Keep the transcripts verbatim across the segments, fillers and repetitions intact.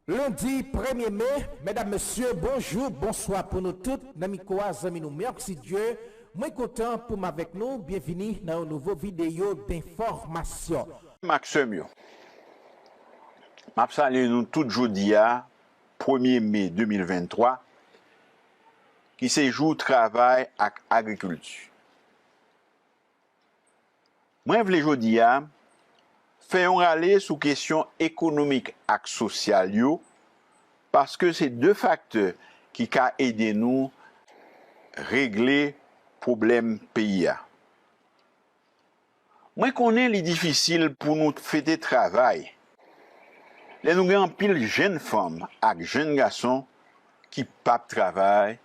Lendi premye me, medam, mesye, bonjou, bonswa pou nou tout. Nan mikwo a, zanmi nou, Mercdieu. Mwen kontan pou m avèk nou. Byenvini nan yon nouvo videyo denfòmasyon. M ak sè m yo, m ap salye nou tout jodi a, premye me de mil venntwa, ki se jou travay ak agrikilti. Mwen vle jodi a fè yon rale sou kesyon ekonomik ak sosyal yo, paske se de faktè ki ka ede nou regle pwoblèm peyi a. Mwen konnen li difisil pou nou fete travay lè nou gen anpil jèn fanm ak jèn gason ki p ap travay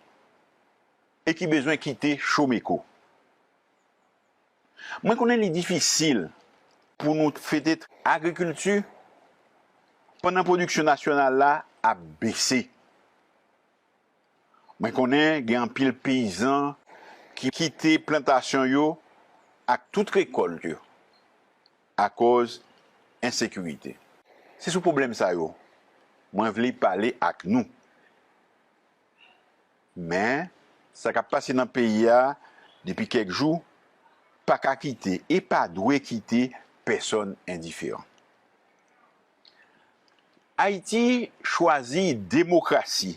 e ki bezwen kite Chomeko. Mwen konnen li difisil pou nou fete agrikilti pandan pwodiksyon nasyonal la ap bese. Mwen konnen gen anpil peyizan ki kite plantasyon yo ak tout rekòlt yo akòz ensekirite. Se sou pwoblèm sa yo mwen vle pale ak nou. Men, sa k ap pase nan peyi a depi kèk jou pa ka kite e pa dwe kite pèsòn endiferan. Ayiti chwazi demokrasi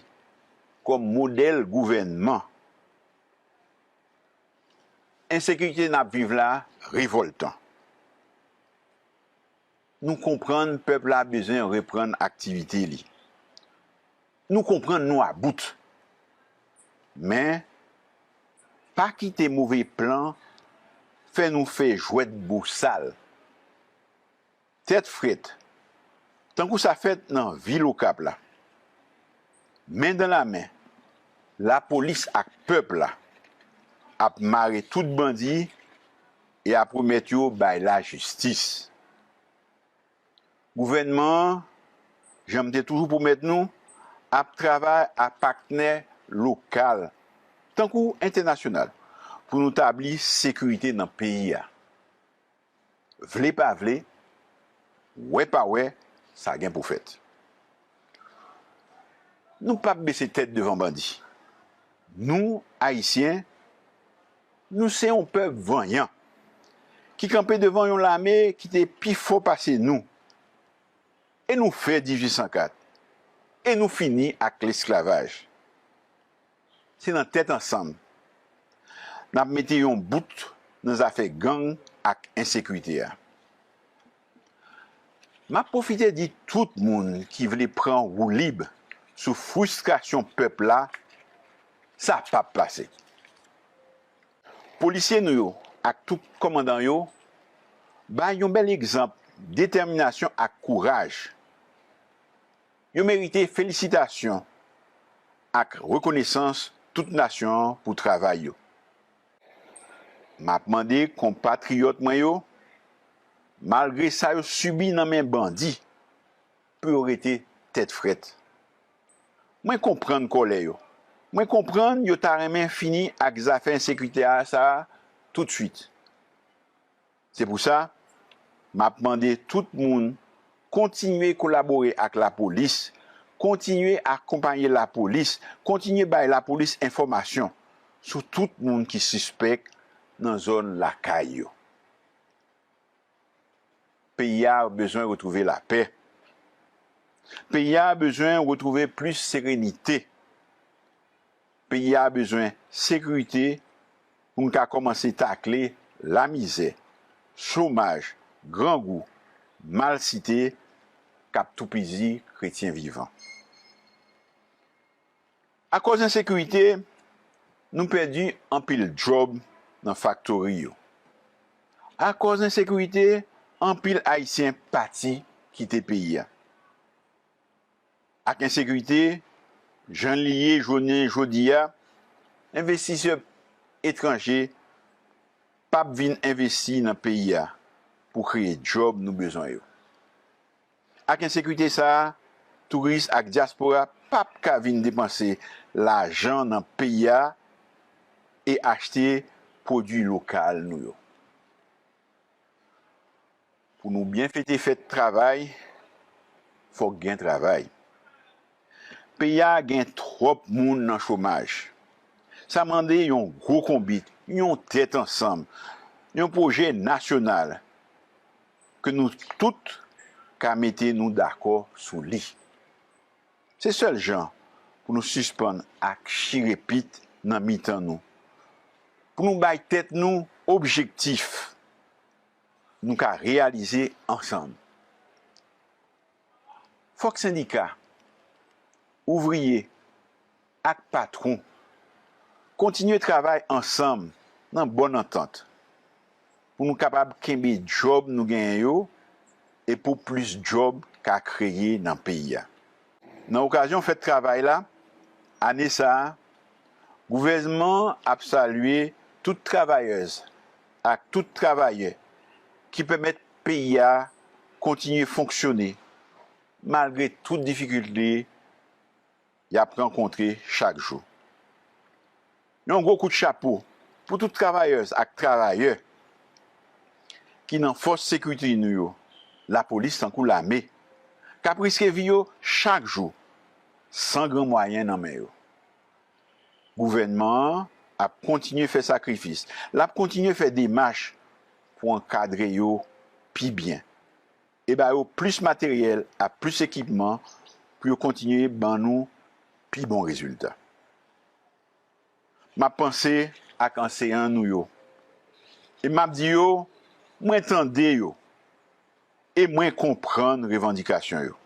kòm modèl gouvènman. Ensekirite n ap viv la revòltan. Nou konprann pèp la bezwen reprann aktivite li. Nou konprann nou about. Men, pa kite move plan fè nou fè jwèt bosal, tèt frèt, tankou sa fèt nan vil Okap la. Men dan lamen, lapolis ak pèp la ap mare tout bandi e ap remèt yo bay lajistis. Gouvènman an, jan m te toujou pwomèt nou, ap travay ak patnè lokal, tankou entènasyonal, pou nou tabli sekirite nan peyi a. Vle pa vle, wè pa wè, sa gen pou fèt. Nou p ap bese tèt devan bandi. Nou, Ayisyen, nou se yon pèp vanyan ki kanpe devan yon lame ki te pi fò pase nou. E nou fè dizuit san kat. E nou fini ak lesklavaj. Se nan tèt ansanm n ap mete yon bout nan zafè gang ak ensekirite a. M ap pwofite di tout moun ki vle pran woulib sou fristrasyon pèp la, sa p ap pase. Polisye nou yo ak tout kòmandan yo bay yon bèl egzanp detèminasyon ak kouraj. Yo merite felisitasyon ak rekonesans tout nasyon an pou travay yo. M ap mande konpatriyòt mwen yo, malgre sa yo sibi nan men bandi, pou yo rete tèt frèt. Mwen konprann kòlè yo. Mwen konprann yo ta renmen fini ak zafè ensekirite a sa a toutswit. Se pou sa, m ap mande tout moun kontinye kolabore ak lapolis, kontinye akonpaye lapolis, kontinye bay lapolis enfòmasyon sou tout moun ki sispèk nan zòn lakay yo. Peyi a bezwen retwouve lapè. Peyi a bezwen retwouve plis serenite. Peyi a bezwen sekirite pou n ka kòmanse takle lamizè, chomaj, grangou, malsite k ap toupizi kretyen vivan. Akòz ensekirite, nou pèdi anpil djòb nan faktori yo. Akòz ensekirite, anpil Ayisyen pati kite peyi a. Ak ensekirite, jan li ye jounen jodi a, envestisè etranje p ap vin envesti nan peyi a pou kreye djòb nou bezwen yo. Ak ensekirite sa a, touris ak dyaspora p ap ka vin depanse lajan nan peyi a e achte pwodui lokal nou yo. Pou nou byen fete fèt travay, fòk gen travay. Peyi a gen twòp moun nan chomaj. Sa mande yon gwo konbit, yon tèt ansanm, yon pwojè nasyonal ke nou tout ka mete nou dakò sou li. Se sèl jan pou nou sispann ak chire pit nan mitan nou, pou nou bay tèt nou objektif nou ka reyalize ansanm. Fòk sendika, ouvriye ak patwon kontinye travay ansanm nan bòn antant pou nou kapab kenbe djòb nou genyen yo e pou plis djòb ka kreye nan peyi a. Nan okazyon fèt travay la, ane sa a, gouvènman an ap salye tout travayèz ak tout travayè ki pèmèt peyi a kontinye fonksyone malgre tout difikilte y ap rankontre chak jou. Yon gwo kout chapo pou tout travayèz ak travayè ki nan fòs sekirite nou yo, lapolis tankou lame, k ap riske vi yo chak jou san gran mwayen nan men yo. Gouvènman an ap kontinye fè sakrifis, l ap kontinye fè demach pou ankadre yo pi byen e ba yo plis materyèl ak plis ekipman pou yo kontinye ban nou pi bon rezilta. M ap panse ak anseyan nou yo e m ap di yo mwen tande yo e mwen konprann revandikasyon yo.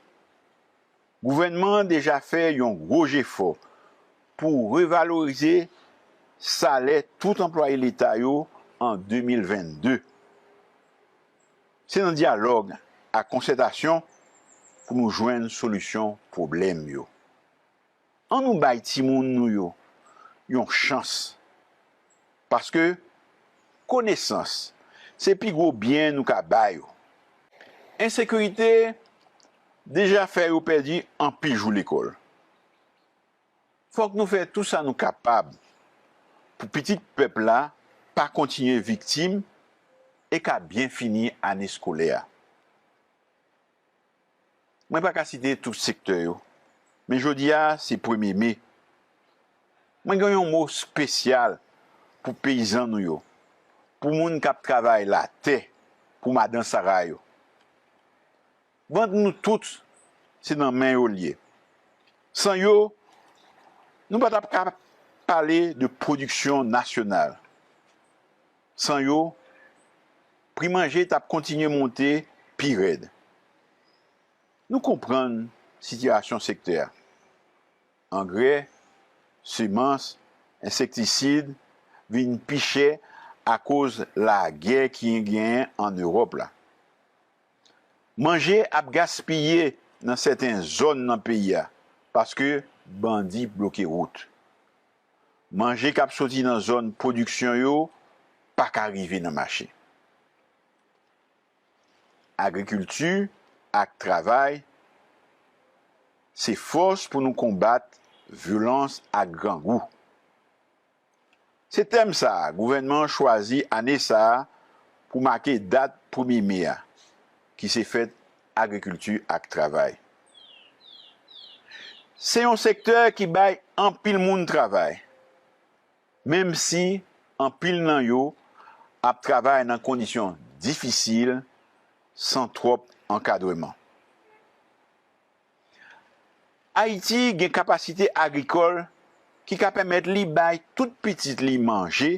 Gouvènman an deja fè yon gwo jefò pou revalorize salè tout anplwaye Leta yo an de mil vennde. Se nan dyalòg ak konsètasyon pou nou jwenn solisyon pwoblèm yo. Ann nou bay timoun nou yo yon chans, paske konesans se pi gwo byen nou ka ba yo. Ensekirite deja fè yo pèdi anpil jou lekòl. Fòk nou fè tou sa nou kapab pou pitit pèp la pa kontinye viktim e ka byen fini ane eskolè a. Mwen pa ka site tout sektè yo, men jodi a se premye me. Mwen gen yon mo espesyal pou peyizan nou yo, pou moun k ap travay latè, pou madan sara yo. Vant nou tout se nan men yo l ye. San yo, nou pa t ap ka pale de pwodiksyon nasyonal. San yo, pri manje t ap kontinye monte pi rèd. Nou konprann sitiyasyon sektè a. Angrè, semans, ensektisid vin pi chè akoz lagè ki genyen ann Ewòp la. Manje ap gaspiye nan sèten zòn nan peyi a paske bandi bloke wout. Manje k ap soti nan zòn pwodiksyon yo pa ka rive nan mache. Agrikilti ak travay se fòs pou nou konbat vyolans ak grangou. Se tèm sa a gouvènman an chwazi ane sa a pou make dat premye me a, ki se fèt agrikilti ak travay. Se yon sektè ki bay anpil moun travay, menm si anpil nan yo ap travay nan kondisyon difisil, san twòp ankadreman. Ayiti gen kapasite agrikòl ki ka pèmèt li bay tout pitit li manje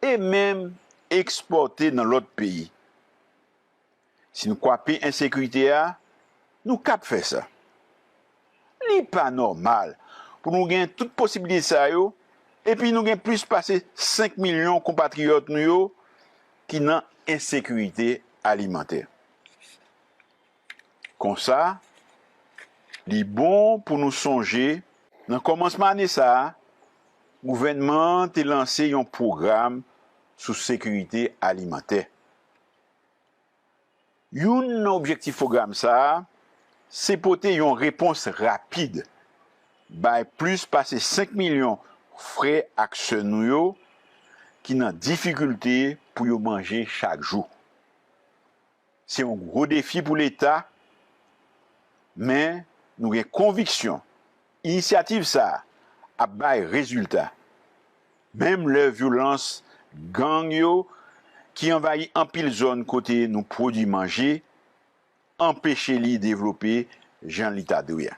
e menm ekspòte nan lòt peyi. Si nou kwape ensekirite a, nou kab fè sa. Li pa nòmal pou nou gen tout posiblite sa yo epi nou gen plis pase senk milyon konpatriyòt nou yo ki nan ensekirite alimantè. Konsa, li bon pou nou sonje, nan kòmansman ane sa a, gouvènman an te lanse yon pwogram sou sekirite alimantè. Youn nan objektif pwogram sa a se pote yon repons rapid bay plis pase senk milyon frè ak sè nou yo ki nan difikilte pou yo manje chak jou. Se yon gwo defi pou Leta, men nou gen konviksyon Inisyativ sa a ap bay rezilta. Menm lè vyolans gang yo, ki anvayi anpil zòn kote nou pwodui manje, anpeche li devlope jan li ta dwe a.